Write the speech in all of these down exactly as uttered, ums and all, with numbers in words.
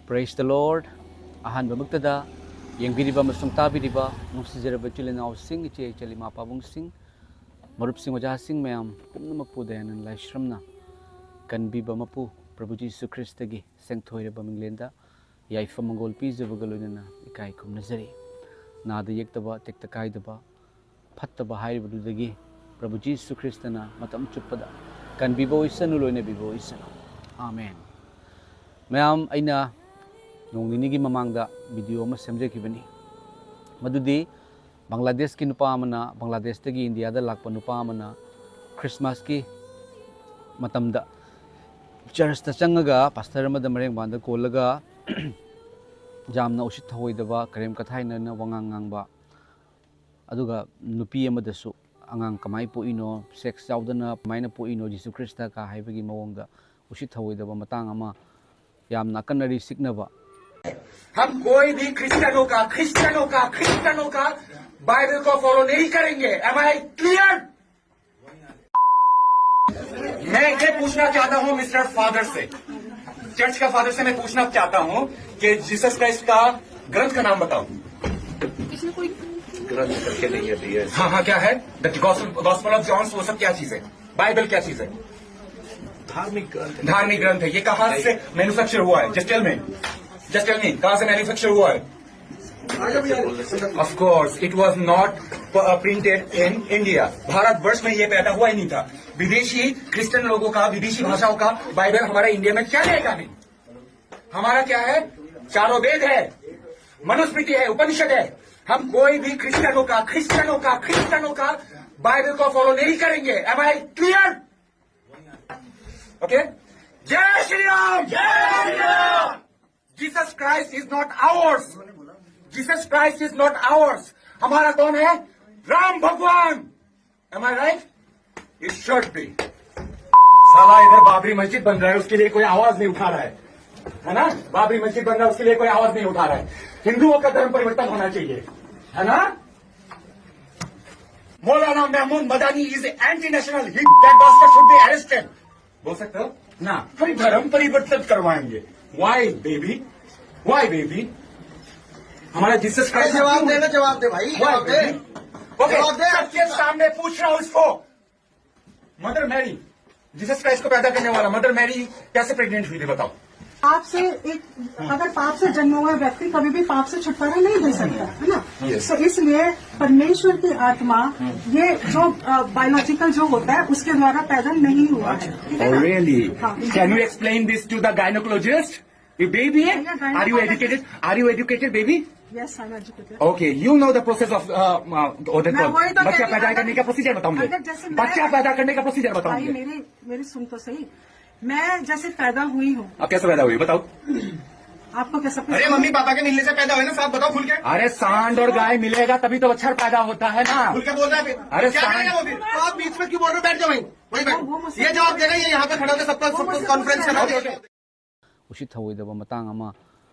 Praise the Lord. ꯑꯍꯥꯟꯕꯃꯛꯇꯗ ꯌꯦꯡꯕꯤꯔꯤꯕ ꯑꯃꯁꯨꯡ ꯇꯥꯕꯤꯔꯤꯕ ꯅꯨꯡꯁꯤꯖꯔꯕ ꯏꯆꯤꯜ ꯏꯅꯥꯎꯁꯤꯡ, ꯏꯆꯦ ꯏꯆꯜ, ꯏꯃꯥ ꯄꯥꯕꯨꯡꯁꯤꯡ, ꯃꯔꯨꯞꯁꯤꯡ, ꯑꯣꯖꯥꯁꯤꯡ ꯃꯌꯥꯝ ꯄꯨꯝꯅꯃꯛꯄꯨ ꯗꯌꯥꯅꯟ ꯂꯥꯏꯁ꯭ꯔꯝꯅ ꯀꯟꯕꯤꯕ ꯃꯄꯨ ꯄ꯭ꯔꯚꯨ ꯖꯤꯁꯨ ꯈ꯭ꯔꯤꯁꯇꯒꯤ ꯁꯦꯡꯊꯣꯏꯔꯕ ꯃꯤꯡꯂꯦꯟꯗ ꯌꯥꯏꯐ ꯃꯪꯒꯣꯜ ꯄꯤꯖꯕꯒ ꯂꯣꯏꯅꯅ ꯏꯀꯥꯏ ꯈꯨꯝꯅꯖꯔꯤ꯫ ꯅꯥꯗ ꯌꯦꯛꯇꯕ, ꯇꯦꯛꯇ ꯀꯥꯏꯗꯕ, ꯐꯠꯇꯕ ꯍꯥꯏꯔꯤꯕꯗꯨꯗꯒꯤ ꯄ꯭ꯔꯚꯨ ꯖꯤꯁꯨ ꯈ꯭ꯔꯤꯁꯇꯅ ꯃꯇꯝ ꯆꯨꯞꯄꯗ ꯀꯟꯕꯤꯕ ꯑꯣꯏꯁꯅꯨ, ꯂꯣꯏꯅꯕꯤꯕ ꯑꯣꯏꯁꯅꯨ꯫ ꯑꯥꯃꯦꯟ꯫ ꯃꯌꯥꯝ, ꯑꯩꯅ ꯅꯣꯡ ꯅꯤꯅꯤꯒꯤ ꯃꯃꯥꯡꯗ ꯚꯤꯗꯤꯑꯣ ꯑꯃ ꯁꯦꯝꯖꯈꯤꯕꯅꯤ꯫ ꯃꯗꯨꯗꯤ ꯕꯪꯒ꯭ꯂꯥꯗꯦꯁꯀꯤ ꯅꯨꯄꯥ ꯑꯃꯅ, ꯕꯪꯒ꯭ꯂꯥꯗꯦꯁꯇꯒꯤ ꯏꯟꯗꯤꯌꯥꯗ ꯂꯥꯛꯄ ꯅꯨꯄꯥ ꯑꯃꯅ ꯈ꯭ꯔꯤꯁꯃꯥꯁꯀꯤ ꯃꯇꯝꯗ ꯆꯔꯆꯇ ꯆꯪꯉꯒ ꯄꯥꯁꯇꯔ ꯑꯃꯗ ꯃꯔꯦꯡꯕꯥꯟꯗ ꯀꯣꯜꯂꯒ ꯌꯥꯝꯅ ꯎꯁꯤꯠ ꯊꯑꯣꯏꯗꯕ, ꯀꯔꯦꯝ ꯀꯊꯥꯏꯅꯅ ꯋꯥꯉꯥꯡ ꯉꯥꯡꯕ, ꯑꯗꯨꯒ ꯅꯨꯄꯤ ꯑꯃꯗꯁꯨ ꯑꯉꯥꯡ ꯀꯃꯥꯏꯅ ꯄꯣꯛꯏꯅꯣ, ꯁꯦꯛꯁ ꯌꯥꯎꯗꯅ ꯀꯃꯥꯏꯅ ꯄꯣꯛꯏꯅꯣ ꯖꯤꯁꯨ ꯈ꯭ꯔꯤꯁꯇ ꯀ ꯍꯥꯏꯕꯒꯤ ꯃꯑꯣꯡꯗ ꯎꯁꯤꯠ ꯊꯑꯣꯏꯗꯕ ꯃꯇꯥꯡ ꯑꯃ, ꯌꯥꯝꯅ ꯑꯀꯟꯅꯔꯤ ꯁꯤꯛꯅꯕ꯫ हम कोई भी क्रिश्चियनों का क्रिश्चियनों का क्रिश्चियनों का बाइबल को फॉलो नहीं करेंगे। Am I clear? मैं ये पूछना चाहता हूँ मिस्टर फादर से, चर्च का फादर से मैं पूछना चाहता हूँ कि जीसस क्राइस्ट का ग्रंथ का नाम बताओ। ग्रंथ करके नहीं है भैया। हाँ हाँ, क्या है? द गॉस्पल ऑफ जॉन, वो सब क्या चीज है? बाइबल क्या चीज है? धार्मिक ग्रंथ है। धार्मिक ग्रंथ है। ये कहाँ से मैन्युफैक्चर हुआ है? Just tell me, just tell me, कहाँ से मैन्युफैक्चर हुआ है? Of course, it was not printed in India. Bharatvarsh में ये पैदा हुआ ही नहीं था। विदेशी क्रिश्चियन लोगों का, विदेशी भाषाओं का बाइबल हमारे इंडिया में चलेगा नहीं। हमारा क्या है? चारों वेद है, मनुस्मृति है, उपनिषद है। हम कोई भी क्रिश्चियनों का क्रिश्चियनों का क्रिश्चियनों का बाइबल को फॉलो नहीं करेंगे। Am I clear? ओके, जय श्री राम। जय Shri Ram. Jesus Christ is not ours. Jesus Christ is not ours. हमारा कौन है? राम भगवान। Am I right? It should be. साला, इधर बाबरी मस्जिद बन रहा है, उसके लिए कोई आवाज नहीं उठा रहा है, है ना? बाबरी मस्जिद बन रहा है, उसके लिए कोई आवाज नहीं उठा रहा है। हिंदुओं का धर्म परिवर्तन होना चाहिए, है ना? Maulana Mahmood Madani is anti national. He, that bastard should be arrested. बोल सकते हो ना? हम धर्म परिवर्तन करवाएंगे। Why, baby? Why baby? हमारा जीसस अरे जवाब दे ना, जवाब दे भाई, जवाब दे। ओके, जवाब दे। सबके सामने पूछ रहा हूं इसको। मदर मैरी, जीसस क्राइस्ट को पैदा करने वाला, मदर मैरी कैसे प्रेग्नेंट हुई थी बताओ? पाप से एक अगर पाप से जन्मा हुआ व्यक्ति कभी भी पाप से छुटकारा नहीं दे सकता, है ना? Yes. तो इसलिए परमेश्वर की आत्मा ये जो बायोलॉजिकल जो होता है उसके द्वारा पैदा नहीं हुआ है, ठीक है ना? Really? हाँ। Can you explain this to the gynecologist? You baby? Yeah, Are you educated? Are you educated, baby? Yes, I am educated. Okay, you know the process of uh, uh, what they मैं call. वही तो बच्चा कह रही पैदा हूँ। करने का प्रोसीजर बताऊंगे। अगर जैसे मैं- बच्चा पैदा करने का प्रोसीजर भाई बताऊंगे। मेरी मेरी सुन तो सही। मैं जैसे पैदा हुई हूँ। अब कैसे पैदा हुई बताओ? आपको कैसा अरे मम्मी पापा के मिलने से पैदा हुए ना, साफ बताओ खुल के। अरे सांड और गाय मिलेगा तभी तो बच्चा पैदा होता है ना। खुल के बोल रहा है फिर। अरे क्या सांड। करेगा वो फिर? तो आप बीच में क्यों बोल रहे हो? बैठ जाओ वहीं, वहीं वो बैठो। मुझसे- ये जवाब देगा, ये यहाँ पे खड़ा होकर सबका सबका कॉन्फ्रेंस करा दे। ꯎꯁꯤꯠ ꯊꯑꯣꯏꯗꯕ ꯃꯇꯥꯡ ꯑꯃ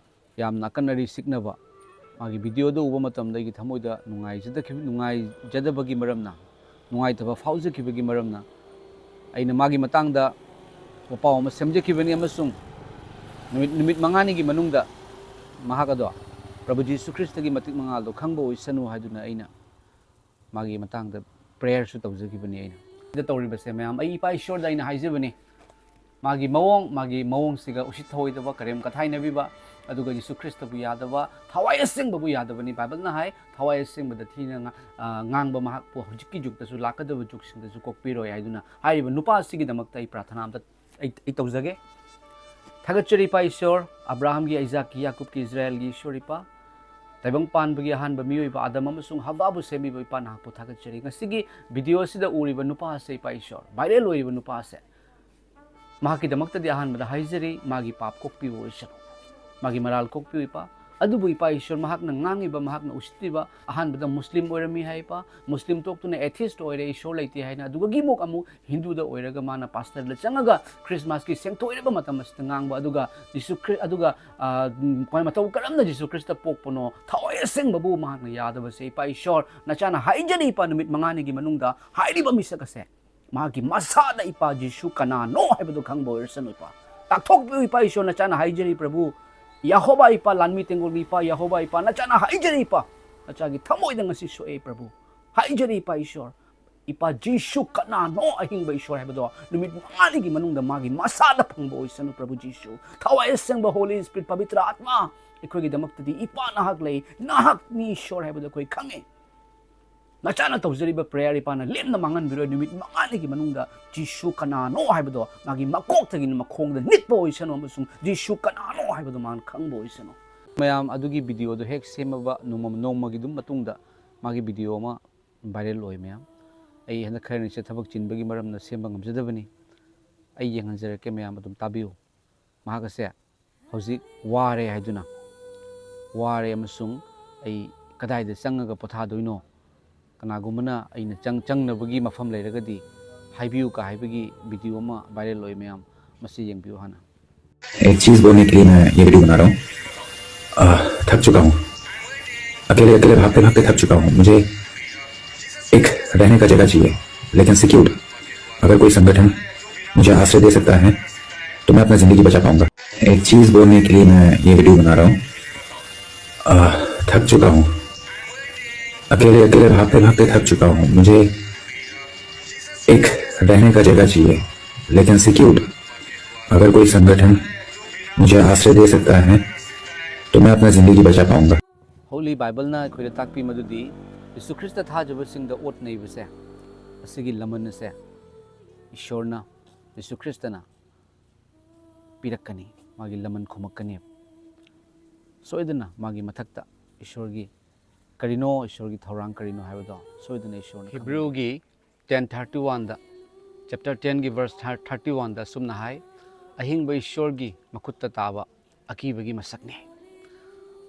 ꯌꯥꯝꯅ ꯑꯀꯟꯅꯔꯤ ꯁꯤꯛꯅꯕ ꯃꯥꯒꯤ ꯚꯤꯗꯤꯑꯣꯗꯨ ꯎꯕ ꯃꯇꯝꯗ ꯑꯩꯒꯤ ꯊꯃꯣꯏꯗ ꯅꯨꯡꯉꯥꯏꯖꯗꯈꯤꯕ ꯅꯨꯡꯉꯥꯏꯖꯗꯕꯒꯤ ꯃꯔꯝꯅ ꯅꯨꯡꯉꯥꯏꯇꯕ ꯐꯥꯎꯖꯈꯤꯕꯒꯤ ꯃꯔꯝꯅ ꯑꯩꯅ ꯃꯥꯒꯤ ꯃꯇꯥꯡꯗ ꯋꯥꯄꯥꯎ ꯑꯃ ꯁꯦꯝꯖꯈꯤꯕꯅꯤ ꯑꯃꯁꯨꯡ ꯅꯨꯃꯤꯠ ꯅꯨꯃꯤꯠ ꯃꯉꯥꯅꯤꯒꯤ ꯃꯅꯨꯡꯗ ꯃꯍꯥꯛ ꯑꯗꯣ ꯄ꯭ꯔꯚꯨ ꯖꯤꯁꯨ ꯈ꯭ꯔꯤꯁꯇꯒꯤ ꯃꯇꯤꯛ ꯃꯉꯥꯜꯗꯣ ꯈꯪꯕ ꯑꯣꯏꯁꯅꯨ ꯍꯥꯏꯗꯨꯅ ꯑꯩꯅ ꯃꯥꯒꯤ ꯃꯇꯥꯡꯗ ꯄ꯭ꯔꯦꯌꯔꯁꯨ ꯇꯧꯖꯈꯤꯕꯅꯤ ꯑꯩꯅ꯫ ꯁꯤꯗ ꯇꯧꯔꯤꯕꯁꯦ ꯃꯌꯥꯝ ꯑꯩ ꯏꯄꯥ ꯏꯁꯣꯔꯗ ꯑꯩꯅ ꯍꯥꯏꯖꯕꯅꯤ, ꯃꯥꯒꯤ ꯃꯑꯣꯡ ꯃꯥꯒꯤ ꯃꯑꯣꯡꯁꯤꯒ ꯎꯁꯤꯠ ꯊꯑꯣꯏꯗꯕ ꯀꯔꯦꯝ ꯀꯊꯥꯏꯅꯕꯤꯕ, ꯑꯗꯨꯒ ꯖꯤꯁꯨ ꯈ꯭ꯔꯤꯁꯇꯕꯨ ꯌꯥꯗꯕ, ꯊꯋꯥꯏ ꯑꯁꯦꯡꯕꯕꯨ ꯌꯥꯗꯕꯅꯤ꯫ ꯕꯥꯏꯕꯜꯅ ꯍꯥꯏ, ꯊꯋꯥꯏ ꯑꯁꯦꯡꯕꯗ ꯊꯤꯅ ꯉꯥ- ꯑ, ꯉꯥꯡꯕ ꯃꯍꯥꯛꯄꯨ ꯍꯧꯖꯤꯛꯀꯤ ꯖꯨꯒꯇꯁꯨ ꯂꯥꯛꯀꯗꯕ ꯖꯨꯒꯁꯤꯡꯗꯁꯨ ꯀꯣꯛꯄꯤꯔꯣꯏ ꯍꯥꯏꯗꯨꯅ ꯍꯥꯏꯔꯤꯕ ꯅꯨꯄꯥ ꯑꯁꯤꯒꯤꯗꯃꯛꯇ ꯑꯩ ꯄ꯭ꯔꯥꯔꯊꯅꯥ ꯑꯝꯇ ꯑꯩ ꯑꯩ ꯇꯧꯖꯒꯦ꯫ ꯊꯥꯒꯠꯆꯔꯤ ꯏꯄꯥ ꯏꯁꯣꯔ, ꯑꯕ꯭ꯔꯥꯍꯥꯝꯒꯤ, ꯑꯥꯏꯖꯥꯛꯀꯤ, ꯌꯥꯀꯨꯕꯀꯤ, ꯏꯁꯔꯥꯌꯦꯜꯒꯤ ꯏꯁꯣꯔ ꯏꯄꯥ, ꯇꯥꯏꯕꯪ ꯄꯥꯟꯕꯒꯤ ꯑꯍꯥꯟꯕ ꯃꯤꯑꯣꯏꯕ ꯑꯥꯗꯝ ꯑꯃꯁꯨꯡ ꯍꯕꯥꯕꯨ ꯁꯦꯝꯕꯤꯕ ꯏꯄꯥ ꯅꯍꯥꯛꯄꯨ ꯊꯥꯒꯠꯆꯔꯤ꯫ ꯉꯁꯤꯒꯤ ꯚꯤꯗꯤꯑꯣ ꯑꯁꯤꯗ ꯎꯔꯤꯕ ꯅꯨꯄꯥ ꯑꯁꯦ ꯏꯄꯥ ꯏꯁꯣꯔ, ꯚꯥꯏꯔꯦꯜ ꯑꯣꯏꯔꯤꯕ ꯅꯨꯄꯥ ꯑꯁꯦ, ꯃꯍꯥꯛꯀꯤꯗꯃꯛꯇꯗꯤ ꯑꯍꯥꯟꯕꯗ ꯍꯥꯏꯖꯔꯤ, ꯃꯥꯒꯤ ꯄꯥꯞ ꯀꯣꯛꯄꯤꯕ ꯑꯣꯏꯁꯅꯨ, ꯃꯥꯒꯤ ꯃꯔꯥꯜ ꯀꯣꯛꯄꯤꯌꯨ ꯏꯄꯥ꯫ ꯑꯗꯨꯕꯨ ꯏꯄꯥ ꯏꯁꯣꯔ, ꯃꯍꯥꯛꯅ ꯉꯥꯡꯉꯤꯕ, ꯃꯍꯥꯛꯅ ꯎꯁꯤꯠꯇ꯭ꯔꯤꯕ, ꯑꯍꯥꯟꯕꯗ ꯃꯨꯁꯂꯤꯝ ꯑꯣꯏꯔꯝꯃꯤ ꯍꯥꯏ ꯏꯄꯥ, ꯃꯨꯁꯂꯤꯝ ꯇꯣꯛꯇꯨꯅ ꯑꯦꯊꯤꯁ꯭ꯠ ꯑꯣꯏꯔꯦ, ꯏꯁꯣꯔ ꯂꯩꯇꯦ ꯍꯥꯏꯅ, ꯑꯗꯨꯗꯒꯤ ꯑꯃꯨꯛ ꯑꯃꯨꯛ ꯍꯤꯟꯗꯨꯗ ꯑꯣꯏꯔꯒ ꯃꯥꯅ ꯄꯥꯁꯇꯔꯗ ꯆꯪꯉꯒ ꯈ꯭ꯔꯤꯁꯃꯥꯁꯀꯤ ꯁꯦꯡꯇꯣꯛꯏꯔꯕ ꯃꯇꯝ ꯑꯁꯤꯗ ꯉꯥꯡꯕ, ꯑꯗꯨꯒ ꯖꯤꯁꯨ ꯈ꯭ꯔꯤ ꯑꯗꯨꯒ ꯑ, ꯎꯝ, ꯃꯇꯧ ꯀꯔꯝꯅ ꯖꯤꯁꯨ ꯈ꯭ꯔꯤꯁꯇ ꯄꯣꯛꯄꯅꯣ, ꯊꯋꯥꯏ ꯑꯁꯦꯡꯕꯕꯨ ꯃꯍꯥꯛꯅ ꯌꯥꯗꯕꯁꯦ, ꯏꯄꯥ ꯏꯁꯣꯔ, ꯅꯆꯥꯅ ꯍꯥꯏꯖꯔꯤ ꯏꯄꯥ, ꯅꯨꯃꯤꯠ ꯃꯉꯥꯅꯤꯒꯤ ꯃꯅꯨꯡꯗ ꯍꯥꯏꯔꯤꯕ ꯃꯤꯁꯛ ꯑꯁꯦ ꯃꯍꯥꯛꯀꯤ ꯃꯁꯥꯗ ꯏꯄꯥ ꯖꯤꯁꯨ ꯀꯅꯥꯅꯣ ꯍꯥꯏꯕꯗꯨ ꯈꯪꯕ ꯑꯣꯏꯔꯁꯅꯨ ꯏꯄꯥ꯫ ꯇꯥꯛꯊꯣꯛꯄꯤꯌꯨ ꯏꯄꯥ ꯏꯁꯣꯔ, ꯅꯆꯥꯅ ꯍꯥꯏꯖꯔꯤ ꯄ꯭ꯔꯚꯨ, ꯌꯦꯍꯣꯕꯥ ꯏꯄꯥ, ꯂꯥꯟꯃꯤ ꯇꯦꯡꯒꯣꯜꯒꯤ ꯏꯄꯥ, ꯌꯦꯍꯣꯕꯥ ꯏꯄꯥ, ꯅꯆꯥꯅ ꯍꯥꯏꯖꯔꯤ ꯏꯄꯥ, ꯅꯆꯥꯒꯤ ꯊꯃꯣꯏꯗ ꯉꯁꯤ ꯁꯣꯛꯑꯦ ꯄ꯭ꯔꯚꯨ, ꯍꯥꯏꯖꯔꯤ ꯏꯄꯥ ꯏꯁꯣꯔ꯫ ꯏꯄꯥ ꯖꯤꯁꯨ ꯀꯅꯥꯅꯣ, ꯑꯍꯤꯡꯕ ꯏꯁꯣꯔ ꯍꯥꯏꯕꯗꯣ ꯅꯨꯃꯤꯠ ꯃꯉꯥꯅꯤꯒꯤ ꯃꯅꯨꯡꯗ ꯃꯥꯒꯤ ꯃꯁꯥꯗ ꯐꯪꯕ ꯑꯣꯏꯁꯅꯨ ꯄ꯭ꯔꯚꯨ ꯖꯤꯁꯨ꯫ ꯊꯋꯥꯏ ꯑꯁꯦꯡꯕ Holy Spirit, ꯄꯕꯤꯇ꯭ꯔ ꯑꯥꯠꯃꯥ, ꯑꯩꯈꯣꯏꯒꯤꯗꯃꯛꯇꯗꯤ ꯏꯄꯥ ꯅꯍꯥꯛ ꯂꯩ, ꯅꯍꯥꯛꯅꯤ ꯏꯁꯣꯔ ꯍꯥꯏꯕꯗꯣ ꯑꯩꯈꯣꯏ ꯈꯪꯉꯦ꯫ ꯅꯆꯥꯅ ꯇꯧꯖꯔꯤꯕ prayer ꯏꯄꯥꯅ ꯂꯦꯝꯅ ꯃꯥꯡꯍꯟꯕꯤꯔꯣꯏ꯫ ꯅꯨꯃꯤꯠ ꯃꯉꯥꯅꯤꯒꯤ ꯃꯅꯨꯡꯗ ꯖꯤꯁꯨ ꯀꯅꯥꯅꯣ ꯍꯥꯏꯕꯗꯣ ꯃꯥꯒꯤ ꯃꯀꯣꯛꯇꯒꯤꯅ ꯃꯈꯣꯡꯗ ꯅꯤꯠꯄ ꯑꯣꯏꯁꯅꯨ ꯑꯃꯁꯨꯡ ꯖꯤꯁꯨ ꯀꯅꯥꯅꯣ ꯍꯥꯏꯕꯗꯣ ꯃꯥꯅ ꯈꯪꯕ ꯑꯣꯏꯁꯅꯨ꯫ ꯃꯌꯥꯝ ꯑꯗꯨꯒꯤ videoꯗꯣ ꯍꯦꯛ ꯁꯦꯝꯃꯕ ꯅꯣꯡꯃ ꯅꯣꯡꯃꯒꯤ ꯑꯗꯨꯝ ꯃꯇꯨꯡꯗ ꯃꯥꯒꯤ video ꯑꯃ viral ꯑꯣꯏ ꯃꯌꯥꯝ꯫ ꯑꯩ ꯍꯟꯗꯛ ꯈꯔꯅꯤꯁꯦ ꯊꯕꯛ ꯆꯤꯟꯕꯒꯤ ꯃꯔꯝꯅ ꯁꯦꯝꯕ ꯉꯝꯖꯗꯕꯅꯤ꯫ ꯑꯩ ꯌꯦꯡꯍꯟꯖꯔꯛꯀꯦ, ꯃꯌꯥꯝ ꯑꯗꯨꯝ ꯇꯥꯕꯤꯌꯨ꯫ ꯃꯍꯥꯛ ꯑꯁꯦ ꯍꯧꯖꯤꯛ ꯋꯥꯔꯦ ꯍꯥꯏꯗꯨꯅ, ꯋꯥꯔꯦ ꯑꯃꯁꯨꯡ ꯑꯩ ꯀꯗꯥꯏꯗ ꯆꯪꯉꯒ ꯄꯣꯊꯥꯗꯣꯏꯅꯣ, ꯀꯅꯥꯒꯨꯝꯕꯅ ꯑꯩꯅ ꯆꯪ ꯆꯪꯅꯕꯒꯤ ꯃꯐꯝ ꯂꯩꯔꯒꯗꯤ ꯍꯥꯏꯕꯤꯌꯨ ꯀ ꯍꯥꯏꯕꯒꯤ video ꯑꯃ viral ꯑꯣꯏ ꯃꯌꯥꯝ, ꯃꯁꯤ ꯌꯦꯡꯕꯤꯌꯨ ꯍꯥꯟꯅ꯫ एक चीज़ बोलने के लिए मैं ये वीडियो बना रहा हूँ। आह, थक चुका हूँ। अकेले अकेले भागते भागते थक चुका हूँ। मुझे एक रहने का जगह चाहिए, लेकिन सिक्योर्ड। अगर कोई संगठन मुझे आश्रय दे सकता है तो मैं अपना ज़िंदगी बचा पाऊंगा। एक चीज़ बोलने के लिए मैं ये वीडियो बना रहा हूँ। आह, थक चुका हूँ। अकेले अकेले भागते भागते थक चुका हूँ। मुझे एक रहने का जगह चाहिए, लेकिन सिक्योर्ड। अगर कोई संगठन मुझे आश्रय दे सकता है तो मैं अपना ज़िंदगी बचा पाऊंगा। Holy Bibleꯅ ꯑꯩꯈꯣꯏꯗ ꯇꯥꯛꯄꯤ ꯃꯗꯨꯗꯤ ꯌꯤꯁꯨ ꯈ꯭ꯔꯤꯁꯇ ꯊꯥꯖꯕꯁꯤꯡꯗ ꯑꯣꯠ ꯅꯩꯕꯁꯦ, ꯑꯁꯤꯒꯤ ꯂꯃꯟ ꯑꯁꯦ ꯏꯁꯣꯔꯅ, ꯌꯤꯁꯨ ꯈ꯭ꯔꯤꯁꯇꯅ ꯄꯤꯔꯛꯀꯅꯤ, ꯃꯥꯒꯤ ꯂꯃꯟ ꯈꯨꯝꯃꯛꯀꯅꯤ꯫ ꯁꯣꯏꯗꯅ ꯃꯥꯒꯤ ꯃꯊꯛꯇ ꯏꯁꯣꯔꯒꯤ ꯀꯔꯤꯅꯣ, ꯏꯁꯣꯔꯒꯤ ꯊꯧꯔꯥꯡ ꯀꯔꯤꯅꯣ ꯍꯥꯏꯕꯗꯣ ꯁꯣꯏꯗꯅ ꯏꯁꯣꯔꯅ ꯈꯪꯒꯅꯤ꯫ ꯍꯤꯕ꯭ꯔꯨꯒꯤ ten thirty oneꯗ, chapter tenꯒꯤ verse thirty oneꯗ ꯑꯁꯨꯝꯅ ꯍꯥꯏ, "ꯑꯍꯤꯡꯕ ꯏꯁꯣꯔꯒꯤ ꯃꯈꯨꯠꯇ ꯇꯥꯕ ꯑꯀꯤꯕꯒꯤ ꯃꯁꯛꯅꯤ꯫"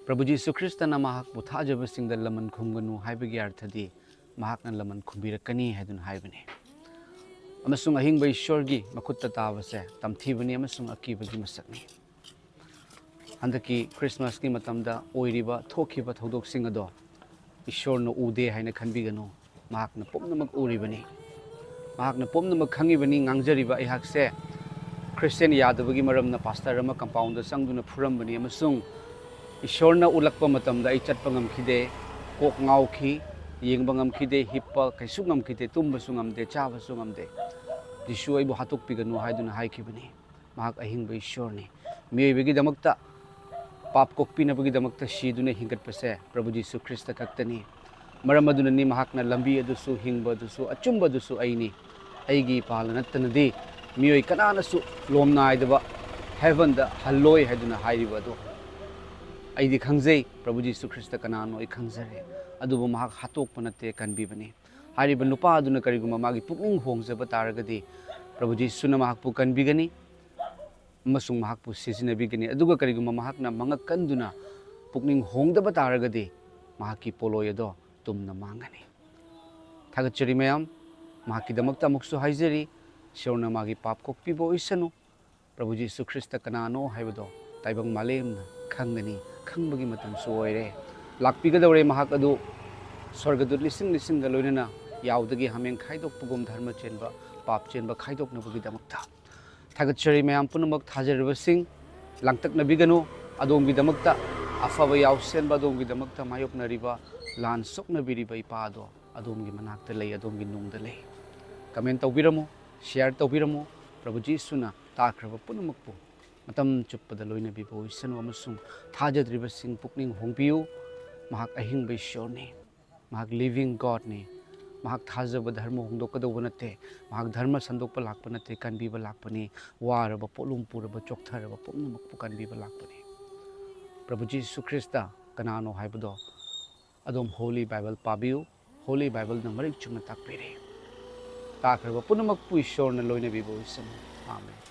ꯄ꯭ꯔꯚꯨ ꯖꯤꯁꯨ ꯈ꯭ꯔꯤꯁꯇꯅ ꯃꯍꯥꯛꯄꯨ ꯊꯥꯖꯕꯁꯤꯡꯗ ꯂꯃꯟ ꯈꯨꯝꯒꯅꯨ ꯍꯥꯏꯕꯒꯤ ꯑꯔꯊꯗꯤ ꯃꯍꯥꯛꯅ ꯂꯃꯟ ꯈꯨꯝꯕꯤꯔꯛꯀꯅꯤ ꯍꯥꯏꯗꯨꯅ ꯍꯥꯏꯕꯅꯤ꯫ ꯑꯃꯁꯨꯡ ꯑꯍꯤꯡꯕ ꯏꯁꯣꯔꯒꯤ ꯃꯈꯨꯠꯇ ꯇꯥꯕꯁꯦ ꯇꯝꯊꯤꯕꯅꯤ ꯑꯃꯁꯨꯡ ꯑꯀꯤꯕꯒꯤ ꯃꯁꯛꯅꯤ꯫ ꯍꯟꯗꯛꯀꯤ ꯈ꯭ꯔꯤꯁꯃꯥꯁꯀꯤ ꯃꯇꯝꯗ ꯑꯣꯏꯔꯤꯕ ꯊꯣꯛꯈꯤꯕ ꯊꯧꯗꯣꯛꯁꯤꯡ ꯑꯗꯣ ꯏꯁꯣꯔꯅ ꯎꯗꯦ ꯍꯥꯏꯅ ꯈꯟꯕꯤꯒꯅꯨ꯫ ꯃꯍꯥꯛꯅ ꯄꯨꯝꯅꯃꯛ ꯎꯔꯤꯕꯅꯤ꯫ ꯃꯍꯥꯛꯅ ꯄꯨꯝꯅꯃꯛ ꯈꯪꯉꯤꯕꯅꯤ꯫ ꯉꯥꯡꯖꯔꯤꯕ ꯑꯩꯍꯥꯛꯁꯦ ꯈ꯭ꯔꯤꯁꯇꯤꯌꯥꯟ ꯌꯥꯗꯕꯒꯤ ꯃꯔꯝꯅ ꯄꯥꯁꯇꯔ ꯑꯃ ꯀꯝꯄꯥꯎꯟꯗ ꯆꯪꯗꯨꯅ ꯐꯨꯔꯝꯕꯅꯤ, ꯑꯃꯁꯨꯡ ꯏꯁꯣꯔꯅ ꯎꯠꯂꯛꯄ ꯃꯇꯝꯗ ꯑꯩ ꯆꯠꯄ ꯉꯝꯈꯤꯗꯦ, ꯀꯣꯛ ꯉꯥꯎꯈꯤ, ꯌꯦꯡꯕ ꯉꯝꯈꯤꯗꯦ, ꯍꯤꯞꯄ ꯀꯩꯁꯨ ꯉꯝꯈꯤꯗꯦ, ꯇꯨꯝꯕꯁꯨ ꯉꯝꯗꯦ, ꯆꯥꯕꯁꯨ ꯉꯝꯗꯦ꯫ ꯖꯤꯁꯨ ꯑꯩꯕꯨ ꯍꯥꯠꯇꯣꯛꯄꯤꯒꯅꯨ ꯍꯥꯏꯗꯨꯅ ꯍꯥꯏꯈꯤꯕꯅꯤ꯫ ꯃꯍꯥꯛ ꯑꯍꯤꯡꯕ ꯏꯁꯣꯔꯅꯤ꯫ ꯃꯤꯑꯣꯏꯕꯒꯤꯗꯃꯛꯇ, ꯄꯥꯞ ꯀꯣꯛꯄꯤꯅꯕꯒꯤꯗꯃꯛꯇ ꯁꯤꯗꯨꯅ ꯍꯤꯡꯒꯠꯄꯁꯦ ꯄ꯭ꯔꯚꯨ ꯖꯤꯁꯨ ꯈ꯭ꯔꯤꯁꯇ ꯈꯛꯇꯅꯤ꯫ ꯃꯔꯝ ꯑꯗꯨꯅꯅꯤ ꯃꯍꯥꯛꯅ ꯂꯝꯕꯤ ꯑꯗꯨꯁꯨ, ꯍꯤꯡꯕ ꯑꯗꯨꯁꯨ, ꯑꯆꯨꯝꯕ ꯑꯗꯨꯁꯨ ꯑꯩꯅꯤ꯫ ꯑꯩꯒꯤ ꯏꯄꯥꯅ ꯅꯠꯇꯅꯗꯤ ꯃꯤꯑꯣꯏ ꯀꯅꯥꯅꯁꯨ ꯂꯣꯝꯅꯥꯏꯗꯕ ꯍꯦꯚꯟꯗ ꯍꯜꯂꯣꯏ ꯍꯥꯏꯗꯨꯅ ꯍꯥꯏꯔꯤꯕ ꯑꯗꯨ ꯑꯩꯗꯤ ꯈꯪꯖꯩ꯫ ꯄ꯭ꯔꯚꯨ ꯖꯤꯁꯨ ꯈ꯭ꯔꯤꯁꯇ ꯀꯅꯥꯅꯣ ꯑꯩ ꯈꯪꯖꯔꯦ꯫ ꯑꯗꯨꯕꯨ ꯃꯍꯥꯛ ꯍꯥꯠꯇꯣꯛꯄ ꯅꯠꯇꯦ, ꯀꯟꯕꯤꯕꯅꯤ꯫ ꯍꯥꯏꯔꯤꯕ ꯅꯨꯄꯥ ꯑꯗꯨꯅ ꯀꯔꯤꯒꯨꯝꯕ ꯃꯥꯒꯤ ꯄꯨꯛꯅꯤꯡ ꯍꯣꯡꯖꯕ ꯇꯥꯔꯒꯗꯤ, ꯄ꯭ꯔꯚꯨ ꯖꯤꯁꯨꯅ ꯃꯍꯥꯛꯄꯨ ꯀꯟꯕꯤꯒꯅꯤ ꯑꯃꯁꯨꯡ ꯃꯍꯥꯛꯄꯨ ꯁꯤꯖꯤꯟꯅꯕꯤꯒꯅꯤ꯫ ꯑꯗꯨꯒ ꯀꯔꯤꯒꯨꯝꯕ ꯃꯍꯥꯛꯅ ꯃꯉꯛ ꯀꯟꯗꯨꯅ ꯄꯨꯛꯅꯤꯡ ꯍꯣꯡꯗꯕ ꯇꯥꯔꯒꯗꯤ, ꯃꯍꯥꯛꯀꯤ ꯄꯣꯠꯂꯣꯏ ꯑꯗꯣ ꯇꯨꯝꯅ ꯃꯥꯡꯒꯅꯤ꯫ ꯊꯥꯒꯠꯆꯔꯤ ꯃꯌꯥꯝ꯫ ꯃꯍꯥꯛꯀꯤꯗꯃꯛꯇ ꯑꯃꯨꯛꯁꯨ ꯍꯥꯏꯖꯔꯤ, ꯏꯁꯣꯔꯅ ꯃꯥꯒꯤ ꯄꯥꯞ ꯀꯣꯛꯄꯤꯕ ꯑꯣꯏꯁꯅꯨ꯫ ꯄ꯭ꯔꯚꯨ ꯖꯤꯁꯨ ꯈ꯭ꯔꯤꯁꯇ ꯀꯅꯥꯅꯣ ꯍꯥꯏꯕꯗꯣ ꯇꯥꯏꯕꯪ ꯃꯥꯂꯦꯝꯅ ꯈꯪꯒꯅꯤ, ꯈꯪꯕꯒꯤ ꯃꯇꯝꯁꯨ ꯑꯣꯏꯔꯦ꯫ ꯂꯥꯛꯄꯤꯒꯗꯧꯔꯦ ꯃꯍꯥꯛ ꯑꯗꯨ, ꯁ꯭ꯋꯔꯒꯗꯨꯠ ꯂꯤꯁꯤꯡ ꯂꯤꯁꯤꯡꯒ ꯂꯣꯏꯅꯅ ꯌꯥꯎꯗꯒꯤ ꯍꯥꯃꯦꯡ ꯈꯥꯏꯗꯣꯛꯄꯒꯨꯝ ꯙꯔꯃ ꯆꯦꯟꯕ, ꯄꯥꯞ ꯆꯦꯟꯕ ꯈꯥꯏꯗꯣꯛꯅꯕꯒꯤꯗꯃꯛꯇ꯫ ꯊꯥꯒꯠꯆꯔꯤ ꯃꯌꯥꯝ ꯄꯨꯝꯅꯃꯛ ꯊꯥꯖꯔꯤꯕꯁꯤꯡ, ꯂꯥꯡꯇꯛꯅꯕꯤꯒꯅꯨ꯫ ꯑꯗꯣꯝꯒꯤꯗꯃꯛꯇ ꯑꯐꯕ ꯌꯥꯎꯁꯦꯟꯕ, ꯑꯗꯣꯝꯒꯤꯗꯃꯛꯇ ꯃꯥꯌꯣꯛꯅꯔꯤꯕ, ꯂꯥꯟ ꯁꯣꯛꯅꯕꯤꯔꯤꯕ ꯏꯄꯥ ꯑꯗꯣ ꯑꯗꯣꯝꯒꯤ ꯃꯅꯥꯛꯇ ꯂꯩ, ꯑꯗꯣꯝꯒꯤ ꯅꯨꯡꯗ ꯂꯩ꯫ ꯀꯃꯦꯟ ꯇꯧꯕꯤꯔꯝꯃꯨ, ꯁꯤꯌꯥꯔ ꯇꯧꯕꯤꯔꯝꯃꯨ꯫ ꯄ꯭ꯔꯚꯨ ꯖꯤꯁꯨꯅ ꯇꯥꯈ꯭ꯔꯕ ꯄꯨꯝꯅꯃꯛꯄꯨ ꯃꯇꯝ ꯆꯨꯞꯄꯗ ꯂꯣꯏꯅꯕꯤꯕ ꯑꯣꯏꯁꯅꯨ, ꯑꯃꯁꯨꯡ ꯊꯥꯖꯗ꯭ꯔꯤꯕꯁꯤꯡ ꯄꯨꯛꯅꯤꯡ ꯍꯣꯡꯕꯤꯌꯨ꯫ ꯃꯍꯥꯛ ꯑꯍꯤꯡꯕ ꯏꯁꯣꯔꯅꯤ꯫ ꯃꯍꯥꯛ ꯂꯤꯚꯤꯡ ꯒꯣꯗꯅꯤ꯫ ꯃꯍꯥꯛ ꯊꯥꯖꯕ ꯙꯔꯃ ꯍꯣꯡꯗꯣꯛꯀꯗꯧꯕ ꯅꯠꯇꯦ꯫ ꯃꯍꯥꯛ ꯙꯔꯃ ꯁꯟꯗꯣꯛꯄ ꯂꯥꯛꯄ ꯅꯠꯇꯦ, ꯀꯟꯕꯤꯕ ꯂꯥꯛꯄꯅꯤ꯫ ꯋꯥꯔꯕ, ꯄꯣꯠꯂꯨꯝ ꯄꯨꯔꯕ, ꯆꯣꯛꯊꯔꯕ ꯄꯨꯝꯅꯃꯛꯄꯨ ꯀꯟꯕꯤꯕ ꯂꯥꯛꯄꯅꯤ꯫ ꯄ꯭ꯔꯚꯨ ꯖꯤꯁꯨ ꯈ꯭ꯔꯤꯁꯇ ꯀꯅꯥꯅꯣ ꯍꯥꯏꯕꯗꯣ ꯑꯗꯣꯝ ꯍꯣꯂꯤ ꯕꯥꯏꯕꯜ ꯄꯥꯕꯤꯌꯨ꯫ ꯍꯣꯂꯤ ꯕꯥꯏꯕꯜꯅ ꯃꯔꯤꯛ ꯆꯨꯝꯅ ꯇꯥꯛꯄꯤꯔꯦ꯫ ꯇꯥꯈ꯭ꯔꯕ ꯄꯨꯝꯅꯃꯛꯄꯨ ꯏꯁꯣꯔꯅ ꯂꯣꯏꯅꯕꯤꯕ ꯑꯣꯏꯁꯅꯨ꯫ ꯑꯥꯃꯦꯟ꯫